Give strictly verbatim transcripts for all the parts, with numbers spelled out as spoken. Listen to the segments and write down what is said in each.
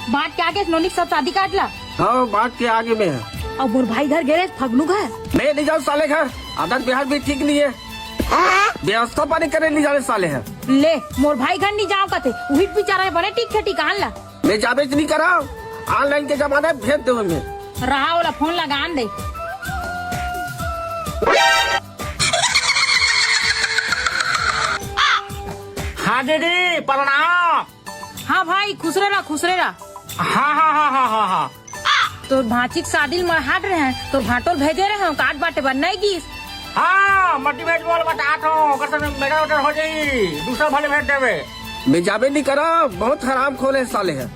बांट के आगे नोनी के सब शादी काट ला। हाँ, बांट के आगे में है। अब मोर भाई घर गे रे, फगनू घर। मैं नहीं जाऊँ साले घर, आदत बिहार भी ठीक नहीं है। व्यवस्था पानी करे नहीं जाने साले है। ले, मोर भाई घर नहीं जाओ कथे, उही बेचारा है, बने ठीक है ठिकान ला। मैं जाबे नहीं करा, online के जमाना है, भेज दे मैं। रहा ओला फोन लगान दे। हाँ दीदी, प्रणाम। हाँ भाई, खुश रह, खुश रह। हाँ, हाँ, हाँ, हाँ, हाँ, हाँ। तोर भांची के शादी ल मड़हाट रहे, तोर भांटो ल भेजे रहे, काट बांटे बर नहीं गिस। हाँ, मट्टी भेज बोल बतात हूँ, ओकर संग मेरा order हो जाई, दूसरा भले भेज देवे। मैं जाबे नहीं करा, बहुत हराम खोले साले है।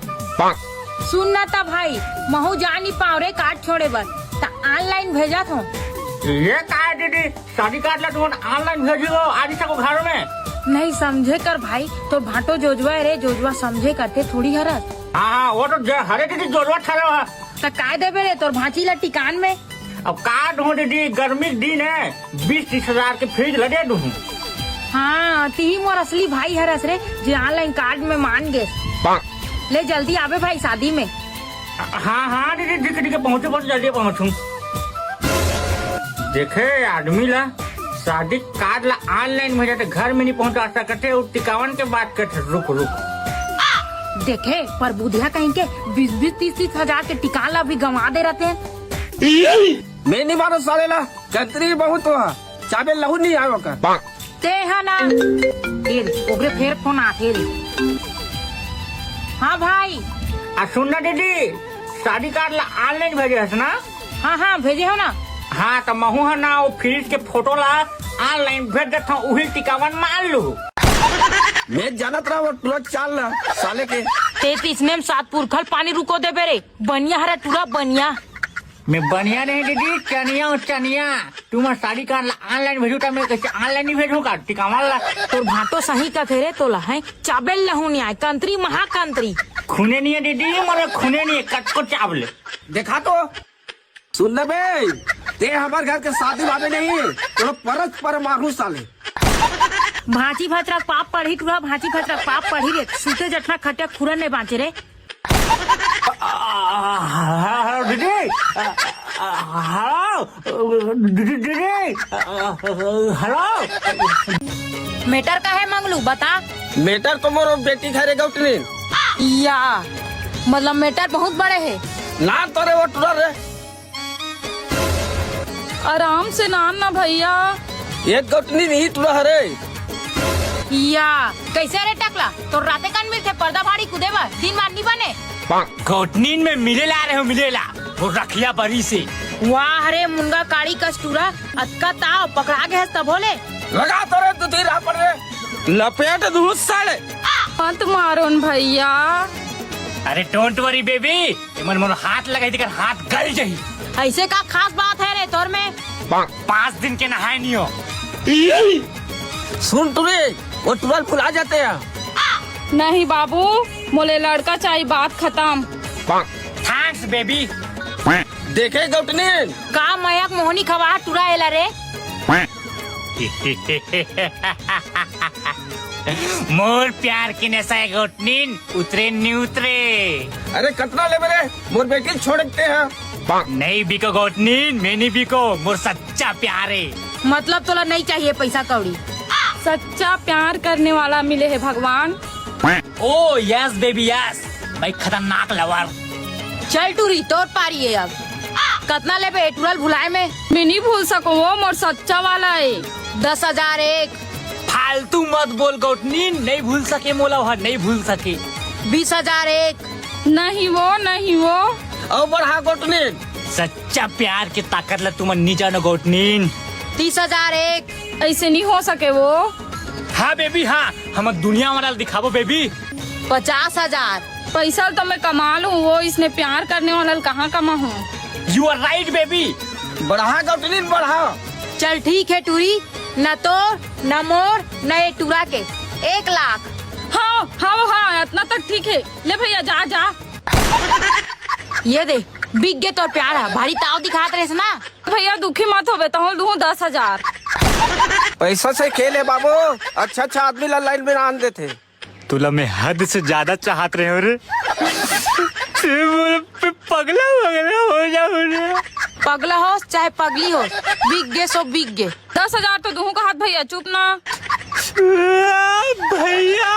सुन ना ता भाई, महू जा नहीं पाओ रे काट छोड़े बर, ता online भेजत हूँ। ये का है दीदी, शादी कार्ड ला तुमन online भेजी हो, आ नहीं सको घर में? नहीं समझे कर भाई, तोर भांटो जोजवा है रे, जोजवा समझे करते थोड़ी हरस। हाँ, हाँ, वो तो ज-, हरे दीदी जोजवा ठहरे हो। त काय देबे रे तोर भांची ला टिकान में? अब का दूँ दीदी, गर्मी के दिन है, बीस तीस हजार के फ्रिज ला दे दूँ। हाँ, तिही मोर असली भाई हरस रे, जे online कार्ड में मान गे। ले जल्दी आबे भाई शादी में। हाँ, हाँ, दीदी, ठीक है, ठीक है, पहुँचो, बस जल्दी पहुँचूँ। देखे, आदमी ला शादी कार्ड ला online भेजे त घर में नहीं पहुँचा सकते, वो टिकावन के बात करते, रुक, रुक। देखे, पर बुधिया कहीं के बीस बीस तीस तीस हजार के टिकान ला भी गंवा दे रहते हैं। मैं नहीं मानो साले ला, कंत्री बहुत हुआ, चाबे लहू नहीं आयो का। ते हा ना। ए रे, ओकरे फेर फोन आथे रे। हाँ भाई। आ सुन ना दीदी, शादी कार्ड ला online भेजे हस ना? हाँ, हाँ, भेजे हो ना। हाँ, त महू ह ना वो फ्रिज के फोटो ला online भेज देत हूँ, उही टिकावन मान लू। मैं जानत रहा वो टुरा चाल ला, साले के। ते त इसमें सात पुरखल पानी रुको देबे रे, बनिया हरा टुरा बनिया। मैं बनिया नहीं दीदी, चनिया हूँ, चनिया। तुम साड़ी का online भेजू, तो मैं कैसे online नहीं भेजूँ का? टिकावा ला, तोर भांटो सही कथे रे तोला, हैं? चाबेल लहू नहीं आए, कंत्री महाकंत्री। खूने नहीं है दीदी, मोरे खूने नहीं है, कचको चावले। देखा तो, सुन ले बे, ते हमार घर के शादी वादे नहीं, तो परच पर मारू साले। भांची भतरा पाप पढ़ी टुरा, भांची भतरा पाप पढ़ी रे, सूते जठना खटिया खुरन नहीं बांचे रे। आ, आ, आ, दीदी, आ, आ, हेलो, दीदी, दीदी, आ, आ, हेलो। मैटर का है मंगलू, बता। मैटर तो मोर बेटी घर है गौटनी। या, मतलब मैटर बहुत बड़े है। ना तोरे वो टुरा रे। आराम से नान ना भैया। एक गौटनी नहीं टुरा हरे। या, कैसे रे टकला? तोर राते कन मिलथे पर्दा भाड़ी कूदे बर, दिन बार नी बने। गौटनीन में मिले ला रहे हो, मिले ला। वो रखिया बरी से। वाह रे मुनगा काड़ी कस टुरा, अतका ताव पकड़ा गे हस तभो ले। लगा तो रे तू तीर अपन रे। लपेट दूँ साले। मत मारो न भैया। अरे don't worry baby, एमन मोर हाथ लगाई तेकर हाथ गल जाही। ऐसे का खास बात है रे तोर में? पाँच दिन के नहाए नहीं हो। सुन टुरी, वो टुरा ल भुला जाते हैं। नहीं बाबू, मोले लड़का चाहिए, बात खत्म। Thanks baby। देखे गौटनी, का मयक मोहनी खवा टुरा एला रे। मोर प्यार के नशा है गौटनीन, उतरे नी उतरे। अरे कतना लेबे रे, मोर बेटी ल छोड़ देते हैं। नहीं बिको गौटनीन, मैं नहीं बिको, मोर सच्चा प्यार है। मतलब तोला नहीं चाहिए पैसा कौड़ी? सच्चा प्यार करने वाला मिले है भगवान। Oh yes baby yes, भाई खतरनाक lover। चल टूरी, तोर पारी है अब। कतना लेबे ए टुरा ल भुलाए में? मैं नहीं भूल सको, वो मोर सच्चा वाला है। दस हजार एक। फालतू मत बोल गौटनीन, नहीं भूल सके मोला, वह नहीं भूल सके। बीस हजार एक। नहीं वो, नहीं वो। अउ बढ़ा गौटनीन। सच्चा प्यार के ताकत ला तुमन नी जानो गौटनीन। तीस हजार एक। ऐसे नहीं हो सके वो। हाँ baby हाँ, हम दुनिया वाला ल दिखाबो baby। पचास हजार। पैसा तो मैं कमा लूँ, वो इसने प्यार करने वाला ल कहाँ कमा हूँ? You are right baby। बढ़ा गौटनीन बढ़ा। चल ठीक है टूरी, न तोर, न मोर, न ये टुरा के। एक लाख। हाँ, हाँ, हाँ, इतना तक ठीक है। ले भैया, जा, जा। ये दे, बिक गे तोर प्यार ह, भारी ताव दिखात रहिस ना। भैया दुखी मत होबे, तहूँ ल दूँ दस हजार। पैसा से खेल है बाबू, अच्छा अच्छा आदमी ला लाइन में आन देथे। तुला मैं हद से ज्यादा चाहत रहे हो रे। पगला वगला हो जाहूं ना। पगला होस चाहे पगली होस, बिक गे सो बिक गे। दस हजार तो दूहूं कहत भैया, चुप ना। भैया।